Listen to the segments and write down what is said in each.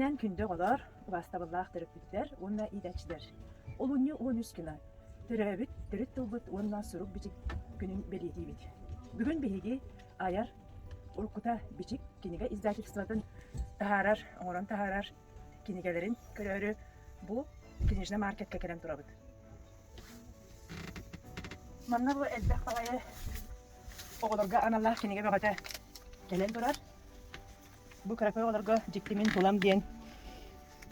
Эҕэрдэнэн күндү оҕолор, убаастабыллаах төрөппүттэр уонна иитээччилэр! Олунньу 13 күнэ төрөөбүт төрүт тылбыт уонна сурук-бичик күнүн бэлиэтиибит. Бүгүн биһиги айар уруккута Бичик кинигэ издательствотын таһаарар, оҥорон таһаарар кинигэлэрин көрөөрү бу книжный маркетка кэлэн турабыт. Манна бу элбэх баҕайы оҕолорго аналлаах кинигэ бөҕөтө кэлэн турар. Бу кыракый оҕолорго Дьикти мин тулам диэн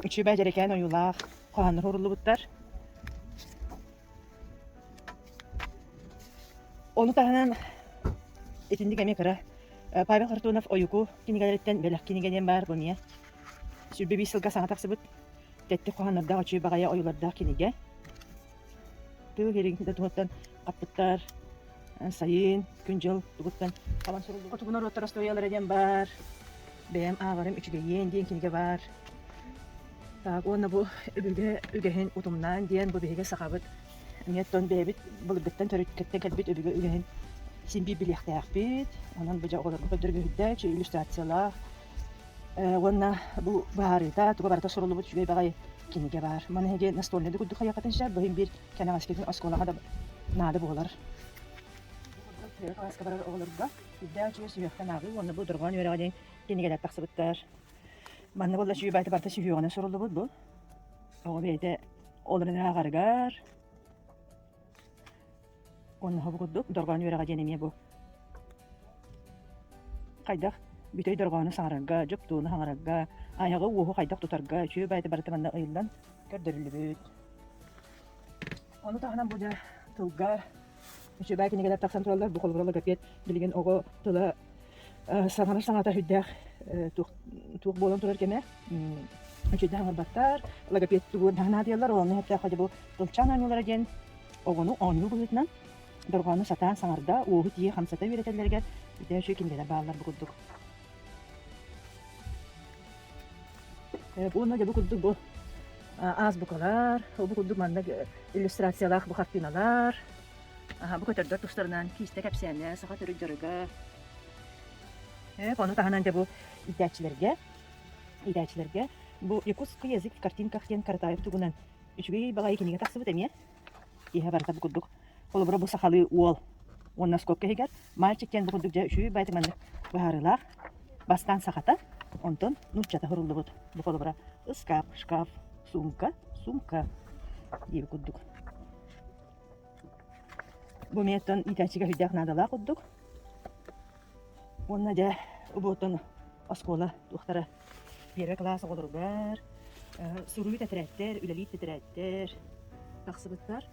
үчүгэй дьэрэкээн ойуулаах хоһооннор ууруллубуттар. Ону таһынан итинник эмиэ кыра Павел Хартунов Ойуку кинигэлэриттэн бэлэх кинигэ диэн баар бу эмиэ 25 сылга саҥа тахсыбыт тэттик хоһооннордоох үчүгэй баҕайы ойуулардаах кинигэ. Тыа иһирин да туһуттан хаппыттар сайын, күн-дьыл тугуттан хабан суруллубут. Хотугу норуоттар остуоруйалара диэн баар. Бэйэм ааҕарым үчүгэйиэн диэн кинигэ баар. Так, уонна бу өбүгэ үгэһин утумнаан диэн бу биһиги сахабыт эмиэ оттон бэйэбит былыргыттан төрүккэттэн кэлбит өбүгэ үгэһин син биир билиэхтээхпит. Онон бу дьэ оҕолорго көрдөргө үчүгэй иллюстрациялаах Уонна бу быһаарыыта туга барыта суруллубут үчүгэй баҕайы кинигэ баар. Маны эһиги настольнай да курдук хайыаххытын сөп, бу иһин биир кэнэҕэскитин оскуолаҕа да наада буолар. Бу кылааска барар оҕолорго үрдээх үчүгэй сүһүөхтэн ааҕыы уонна бу дорҕоон үөрэҕэ диэн кинигэлэр тахсыбыттар. Манна буолла үчүгэй баайта барыта сүһүөҕүнэн суруллубут бу. Оҕо бэйэтэ олорон ааҕарыгар Уонна бу курдук дорҕоон үөрэҕэ диэн эмиэ бу хайдах бүтэй дорҕоону саҥарарга, дьуптууну саҥарарга, айаҕы уоһу хайдах тутарга үчүгэй баайта барыта манна ыйыллан көрдөрүллүбүт. Ону таһынан бу дьэ тылга үчүгэй кинигэлэр тахсан тураллар. Бу холобура логопед билигин оҕо тыла саҥарар саҥата сүрдээх туох туох буолан турар кэмэ үчүгэйдик саҥарбаттар. Логопед тугу наадыйаллар, ону сөптөөх бу тылчаан оонньуулара диэн Оҕону оонньуу быһыытынан дорҕоону сатаан саҥарда, уоһу тиийэ хамсата үөрэтэллэригэр ити үчүгэй кинигэлэр бааллар бу курдук. Уонна дьэ бу курдук бу азбукалар, бу курдук манна иллюстрациялаах бу хартыыналар, бу көтөрдөр тустарынан киистэ кэпсээнэ, саха төрүт дьарыга. Ону таһынан дьэ бу иитээччилэргэ, иитээччилэргэ бу якутский язык в картинках диэн Каратаев тугунан үчүгэй баҕайы кинигэ тахсыбыт эмиэ. Иһэ барыта бу курдук. Холобура бу сахалыы уол уонна скобка иһигэр мальчик диэн бу курдук дьэ үчүгэй баайты маннык быһаарыылаах. Бастаан сахата, онтон нууччата суруллубут. Бу холобура ыскаап, шкаф, сумка, сумка диэби курдук. Бу эмиэ иитээччигэ сүрдээх наадалаах курдук. Уонна дьэ убуоттан оскуола туохтара первый кылаас оҕолоругар суруйуу тэтэрээттэр, үлэлиир тэтэрээттэр тахсыбыттар.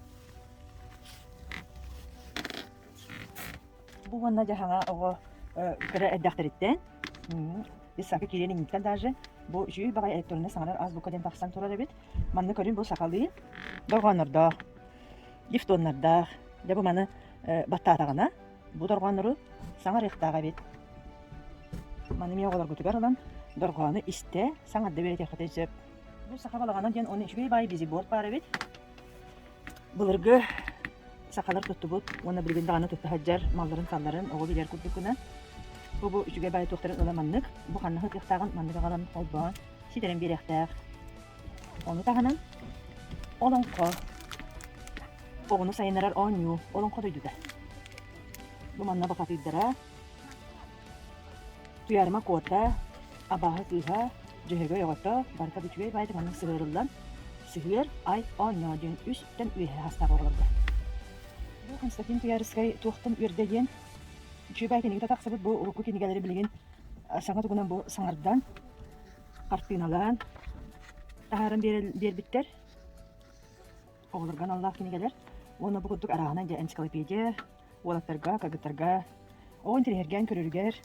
Бу уонна дьэ саҥа оҕо кыра эрдэхтэриттэн Исаакы киириэн инниттэн даже бу үчүгэй баҕайы электроннай саҥарар азбука диэн тахсан турар эбит. Манна көрүн бу сахалыы дорҕооннордоох, дифтоннардаах. Дьэ бу маны баттаатаҕына Бу дорҕооннору саҥарыахтаах эбит. Маны эмиэ оҕолоргутугар ылан дорҕоону истэ, саҥарда үөрэтиэххитин сөп. Бу саха балаҕана диэн уонна үчүгэй баай визиборд баар эбит. Былыргы сахалар туттубут уонна билигин даҕаны тутта сылдьар малларын-салларын оҕо билэр курдук гына. Бу бу үчүгэй баай туохтарын ыла маннык, бу ханна сытыахтааҕын маннык аҕалан холбоон ситэрэн биэриэхтээх. Ону таһынан олоҥхо Оҕону сайыннарар оонньуу олоҥхо дойдута. Бу манна бухатыырдара Туйаарыма Куота, Абааһы кыыһа, Дьөһөгөй оҕото барыта үчүгэй баайдык маннык сыһыарыллан Сыһыар, ай, оонньоо диэн үстэн үөһэ саастаах оҕолорго. Бу Константин Туйаарыскай туохтан үөрдэ диэн үчүгэй баай кинигэтэ тахсыбыт бу урукку кинигэлэри билигин саҥа тугунан бу саҥардан, хартыыналаан таһааран биэрбиттэр. Оҕолорго аналлаах кинигэлэр уонна бу курдук арааһынай дьэ энциклопедия уолаттарга, кыргыттарга оҕо интэриэһиргээн көрөрүгэр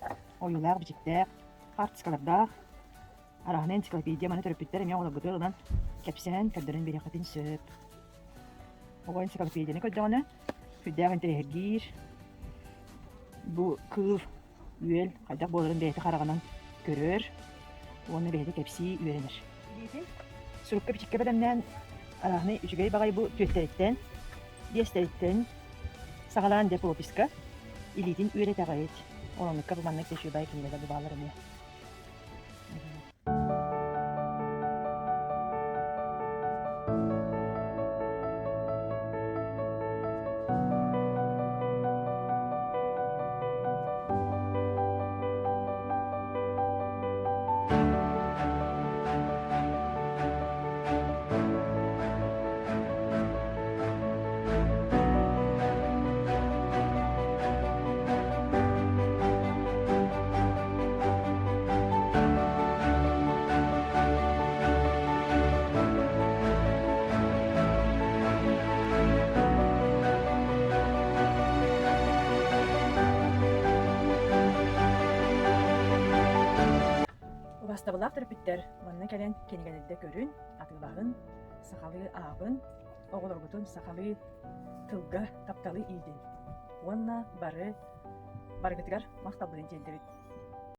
ойуулаах-бичиктээх, хаартыскалардаах арааһынай энциклопедия маны төрөппүттэр эмиэ оҕолоргутугар ылан кэпсээн, көрдөрөн биэриэххитин сөп. Оҕо энциклопедияны көрдөҕүнэ сүрдээх интэриэһиргиир, бу кыыл үөл хайдах буоларын бэйэтэ хараҕынан көрөр уонна бэйэтэ кэпсии үөрэнэр. Илиитин сурукка-бичиккэ бэлэмнээн арааһынай үчүгэй баҕайы бу түөттэриттэн, биэстэриттэн саҕалаан дьэ прописка илиитин үөрэтэҕит. Ол оннукка бу маннык үчүгэй кинигэлэр бу бааллар эмиэ. Убаастабыллаах төрөппүттэр, манна кэлэн кинигэлэрдэ көрүн, атыылаһын, сахалыы ааҕын, оҕолоргутун сахалыы тылга тапталы иитин уонна бары барыгытыгар махталбытын тиэрдэбит.